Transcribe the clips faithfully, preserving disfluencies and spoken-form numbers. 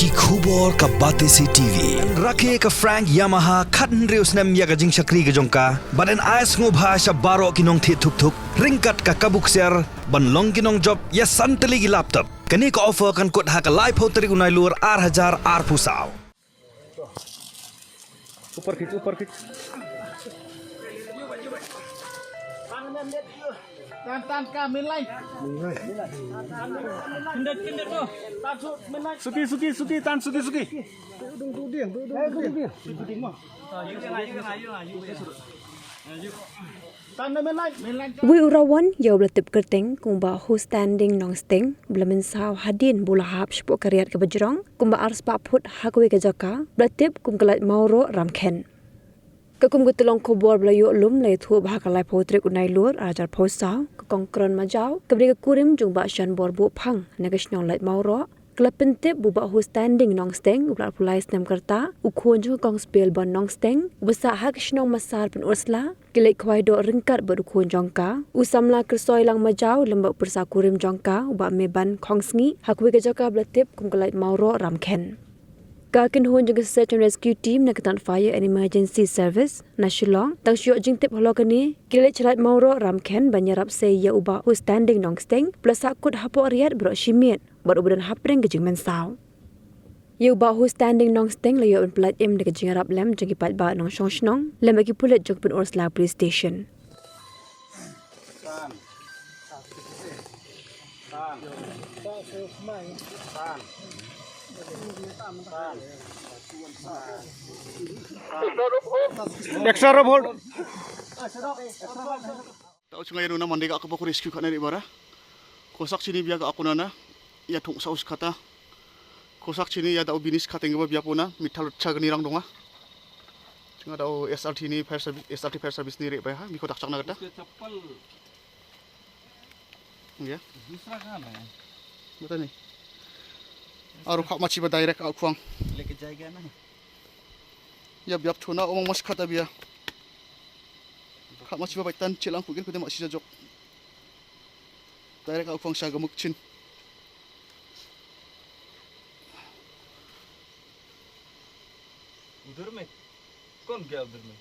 Ki khubor ka Batesi T V. Rakhe ka Frank Yamaha khathynriew snem ïa ka jingshakri ka jong ka. Bad yn ai sngewbha sha baroh ki nongthied thuk thuk ryngkat ka kabu ksiar ban long ki nongjop ïa san tylli ki laptop. Kane ka offer kan kut ha ka laiphew tarik u Nailur ar hajar arphew saw. Upar khich, upar khich. Tan, tan ka, main line. Suki, suki, suki, tan, suki, suki. Wei u rawon ïa u ba la tip kyrteng kum u Bah Hustanding Nongsteng, ba la mynsaw hadien ba u la hap shapoh ka riat kaba jrong kumba arspah phut ha kawei ka jaka ba la tip kum ka Lait Mawroh Ramkhen. Ka kum ka tyllong khubor ba la ïoh lum la ïathuh ba ha ka laiphew tarik u Nailur ar hajar arphew saw, ka Kong Kron Majaw kaba dei ka kurim jong u Bah Shanbor Buhphang na ka shnong Lait Mawroh, ka la pyntip ba u Bah Hustanding Nongsteng, u ba la arphew lai snem ka rta, u khun jong ka Kong Sbielbon Nongsteng, uba sah ha ka shnong Masar Pynursla, ki leit khwai doh ryngkat bad u khun jong ka, u samla Kyrsoilang Majaw, lem bad u pyrsa kurim jong ka, u Bah Meban Khongsngi, ha kawei ka jaka ba la tip kum ka Lait Mawroh Ramkhen. Ka kynhun jong ka Search and Rescue Team na ka tnat Fire and Emergency Service na Shillong, tang shu ïoh jingtip halor kane, ki la leit sha Lait Mawroh Ramkhen ban ïarap sei ïa u Bah Hustanding Nongsteng, ba la sah kut hapoh riat baroh shi miet bad uba don hapdeng ka jingmynsaw. Ïa u Bah Hustanding Nongsteng la ïoh ban pyllait im da ka jingïarap lem jong ki paidbah nongshong shnong lem bad ki pulit jong ka Pynursla Police Station. Extra rope hold. Tau chunga ïa nuna mande ka aku paku rescue khana ri bara. Kosak chini bia ka aku nana. Ïa thung saus kata. Kosak chini ïa dau binis kata ngi ba bia puna. Mithal cha gani rang donga. Chunga dau S R T ni fire service, S R T fire service ni ri ba ha. Mi kotak chak na kata. Ngi. Bata ni. Aru khak machi ba direct au khwang. Ïap ïap thuna ong mas khata bia. Khak machi ba baitan chilang kugin kude machi jajok. Direct au khwang sha gamuk chin. उधर में? कौन गया उधर में?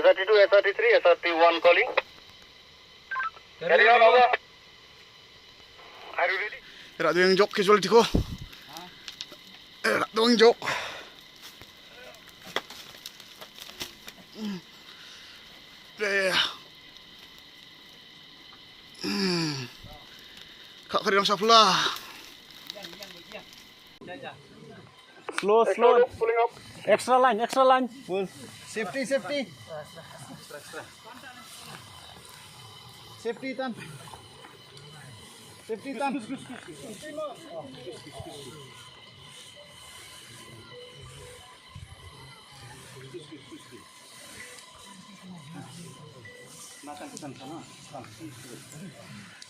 S R T two, S R T three, S R T one calling. Carry on, over. Are you ready? Era doing joke casualty ko. Era doing joke. Yeah. Ka kari rong sapla. Slow, slow. Extra line, extra line. Full. Safety, safety. Safety tan. Safety tan.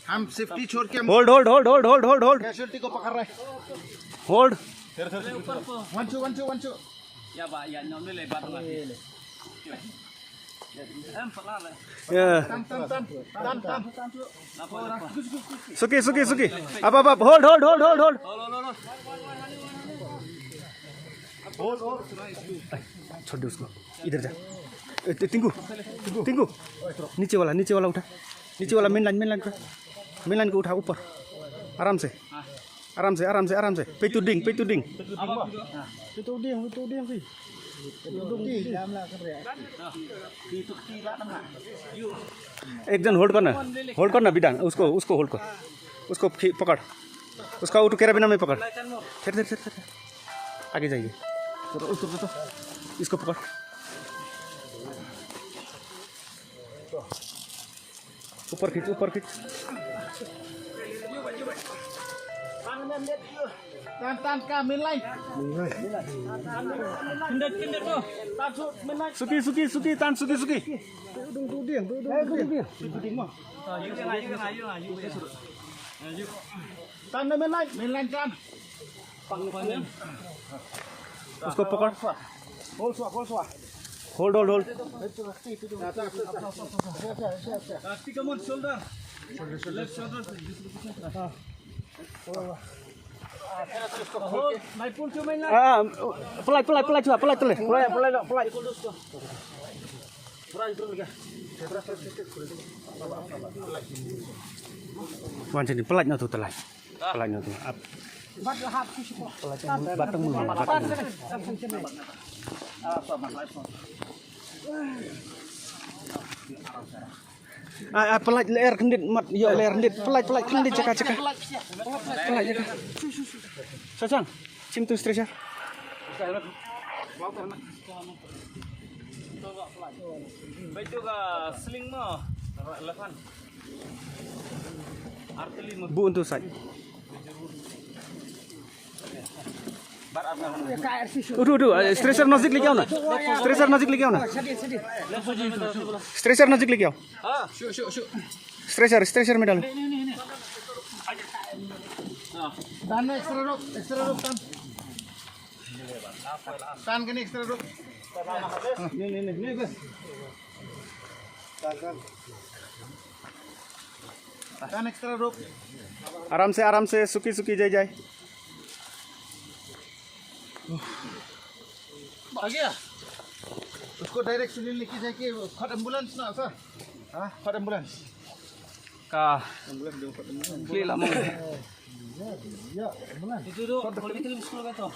हम सेफ्टी छोड़ के हम Hold, hold, hold, hold, hold, hold, hold. Casualty को पकड़ रहे हैं. Hold. One, two, one, two, one, two. Yeah. Tan, tan, tan, tan, tan. Suki, suki, suki. Up, up, up. Hold, hold, hold, hold, hold. छोड़ दे उसको. इधर जा. ए, टिंकू. टिंकू. नीचे वाला, नीचे वाला उठा. नीचे वाला मेन लाइन, मेन लाइन का. मेन लाइन को उठा ऊपर. आराम से. आराम से, आराम से, आराम से. Pay to ding, pay to ding. एक जन होल्ड करना. होल्ड करना बिडांग. उसको, उसको होल्ड कर. उसको खी-, पकड़. उसका वो तो कैराबिना में पकड़. फिर, फिर, फिर, फिर. आगे जाइए. इसको पकड़. ऊपर खींच, ऊपर खींच. Tan, tan ka, main line. Suki, suki, suki, tan, suki, suki. Tan na main line, main line tan. उसको पकड़. Hold, hold, hold. Come on, shoulder. Left shoulder. Ah, ah, pynlait, pynlait, pynlait, pynlait, pynlait, pynlait, pynlait. Wan sini, pynlait noh tu, pynlait. Pynlait noh tu. Ap. Pynlait noh, bat tang mung, bat tang mung. Ah, ah, pynlait lyer khyndiat, mat, ïoh lyer khyndiat, pynlait, pynlait khyndiat jaka, jaka. Pynlait jaka. Sasang, shim tu stretcher. Baitu ka sling mo, lapan. Arteli mo. Bu untuk side. Udu, udu, eh, stretcher nazik lagi na. Stretcher nazik lagi na. Stretcher nazik lagi. Stretcher, stretcher medal. Dan extra rope, extra rope, tan. Tan kene extra rope. Ni, ni, ni, ni, bas. Tan, tan. Tan extra rope. आराम से, आराम से, सुखी सुखी जय जय। आ गया। उसको डायरेक्ट सुनील ने की जाए कि फट एम्बुलेंस ना, सर। हाँ, फट एम्बुलेंस। Ka. Kli la mong. Itu tu, kalau kita lebih sepuluh kata.